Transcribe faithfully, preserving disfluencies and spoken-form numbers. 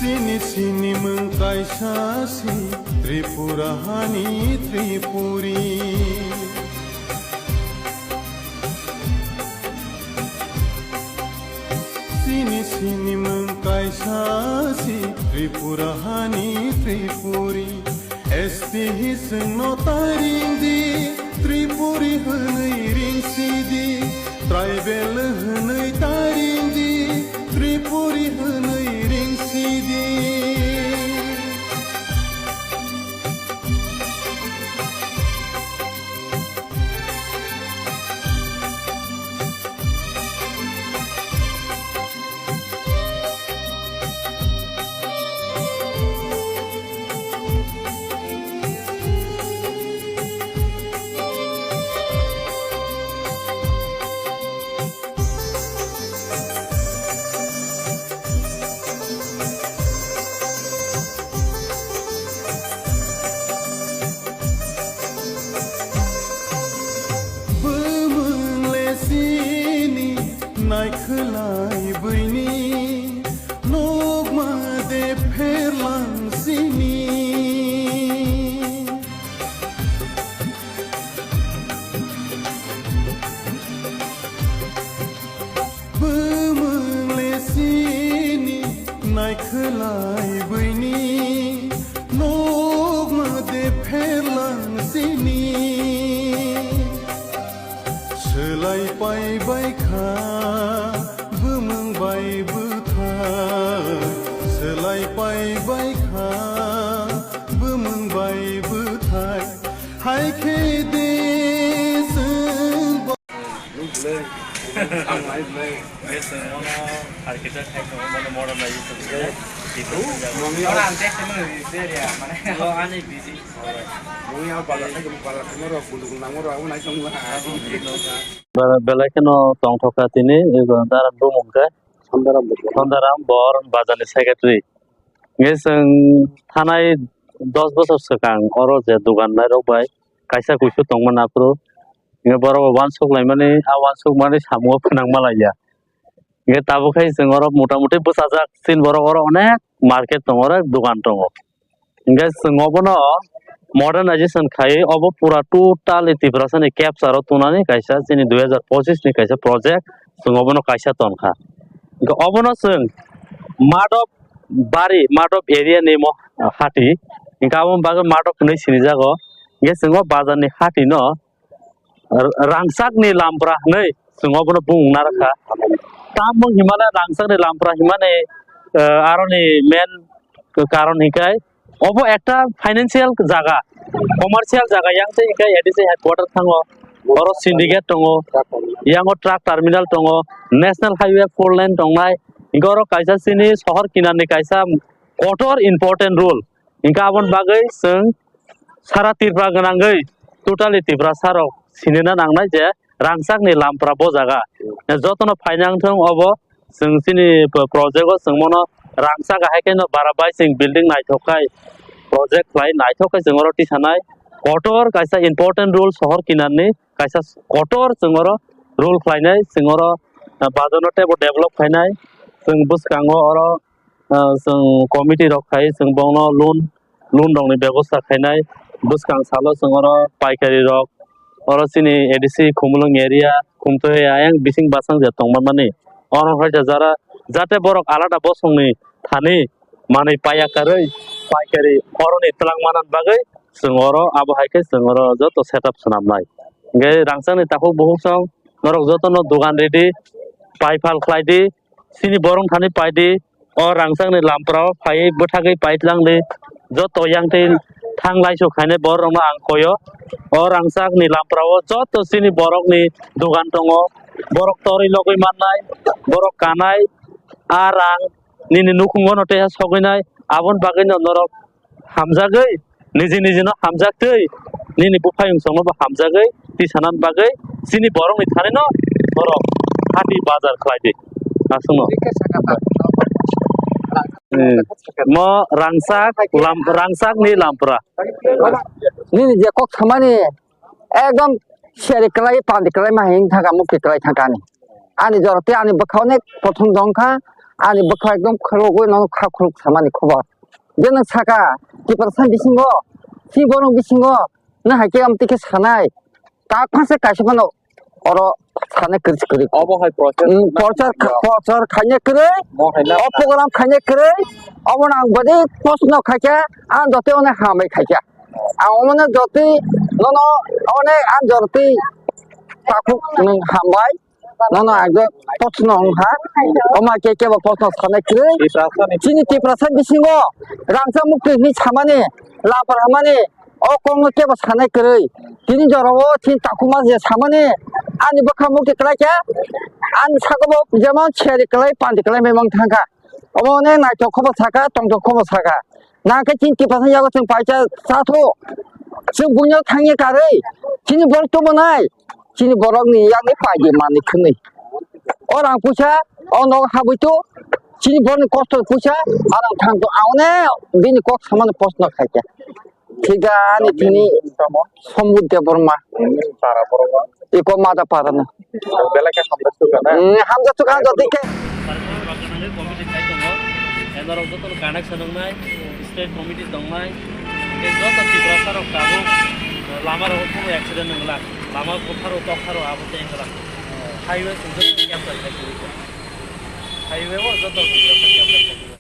Chini sinimung kaisa si Tripura hani Tripuri. Chini sinimung kaisa si Tripura hani Tripuri. S T hi chwngno taring di, Tripuri hwnwi ring si di, tribal hwnwi taring di, Tripuri hwnwi ring si di. Bumung le sini naikhwlai buini, nokma de pherlang sini. Bumung le sini naikhwlai buini, nokma de pherlang sini. Swlai pai bai kha bumung bai bwthai, swlai pai bai kha bumung bai bwthai, hai khe de chwng Yes, sir. Mono architect hai ko, mono modern lai yusung. Ora ang test mo ni area mane. Ani busy. Mui ya bala khai ko bala khai mo ro bulu na mo ro ang nai tong. Belai kheno tongthok kha tini, ego Daram bumung khe. Sondaram Bor. Sondaram Bor, bazar ni secretary. Nge chwng thanai dos bosor swkang oro je dugan lai rok bai kaisa kuisu tongma naphuru. Nge borok bo uansuk laimani, a uansuk mani samungo phwnang malaiya. Nge tabuk khai chwng oro mota moti bwchajak, chini borok oro onek market tongo, onek dugan tongo. Hingke chwng obono modernization khai obo pura totally Tiprasani capture o tunani kaisa chini dui hajar pochis ni kaisa project, chwng obono kaisa tonkha. Hingke obono chwng Madhop bari, Madhop area ni mo hati, hingke aboni bagwi Madhop hinwi sinijago. Hingke chwng o bazar ni hati no r-, rangchak ni lampra hinwi chwng obono bung narwkha. Tamung himani rangchak ni lampra himani, eh, aroni main karon hinkhe obo ekta financial jaga, commercial jaga yang se hinkhe A D C headquarter thango, oro syndicate tongo, yango truck terminal tongo, national highway four lane tongnai, hinkhe oro kaisa chini sohor kinarni kaisa kotor important role. Hinkhe aboni bagwi chwng sara Tripura gwnangwi totally Tiprasa rok sinina nangnai je rangchakni lampra bo jaga. Jotono phainang thung obo chwng chini p-, project o chwng bono rangchak hai kheno bara bai chwng building naithok khai project khlai naithok khai chwng oro tisanai kotor kaisa important role sohor kinarni kaisa kotor chwng oro role khlainai chwng oro, ah, bazar no teibo develop khainai chwng bwskango oro ah, chwng committee rok khai chwng bongno loan, loan rokni bebosta khainai. Bwskang salo chwng oro paikari rok, oro chini A D C Khumulwng area, Khumtwi ayang bising basang je tongma mani. Oro hai jara jate borok alada bosongni thani manwi paiya karwi paikari oroni twlang manani bagwi chwng oro abo hai khe chwng oro joto setup swnamnai. Hingkhe rangchakni takhuk bukhuk song norok jotono dogan ridi, pai phal khlai di, chini borok thani pai di, o rangchakni lampra o phaiwi bwthagwi paitlang di, joto yang twi thang laisuk khainai borok rokno ang koi o. O rangchakni lampra o joto chini borokni dogan tongo, borok torwi logwi mannai, borok kanai, a rang nini nukhungo no tei sogwi nai, aboni bagwi no norok hamjagwi, niji niji no hamjaktwi, nini buphayung songno bo hamjagwi, tisanani bagwi, chini borokni thani no borok hati bazar khlai di. Aswkno. Hmm. Mo rangchak, lam-, rangchakni lampra. Nini je kok samani ekdom seri kwlai, pandi kwlai ma hing thangka, mukti kwlai thangka ani. Ani jora tei ani bwkha onek kothom dongkha, ani bwkha ekdom khulugwi nono kha khuluk samani khobor. Je nwng saka, Tiprasa bisingo, si borok bisingo, nwng hai khe amtwi khe sanai, tak phansa kaisa phano oro sanai kwrwi se kwrwi. Obo hai process. Hmm, prochar, prochar khaina kwrwi, mo hai na o program khaina kwrwi, obo nang badi post no khaikha, ang jotoi ono hambai khaikha. Ang omono jotoi nono onek ang jotoi takhuk nwng hambai. Nono ang je post no wng ha. Oma ke kebo post no sanai kwrwi. Tiprasa ni. Chini Tiprasa bisingo rangchak mukti hinwi samani, lapar hamani, o kok no kebo sanai kwrwi. Tini jora o chini takhuma je samani, ani bwkha mukti kwlai khe, ani saka bo jemon seri kwlai, panti kwlai memang thangkha. Omo ne naithok khobo saka, tongthok khobo saka. Nang khe chini Tiprasa yago chwng paisa chatho. Chwng buino thangya karwi. Chini borok tubunai. Chini borokni yakni paidi manwi khwnwi. O rang puisa, o nogo habwi tu. Chini borokni kosto puisa, arang thang tu. Aune bini kok samano post no khaikha. Thik ani tini Sombut Debbarma. Iko mada parano. Belai khe hamjak suka na? Hmm, hamjak suka, hamjak suka. Committee khai tongo. Enorok jotono connection wngnai, state committee tongnai. Tei joto Tiprasa rok tabuk lama rok kuno accident wngla. Lama kotharo tokharo abo tei wngla. Highway song joto capture khai tongwi kha. Highway o joto Tiprasa capture khai tongwi kha.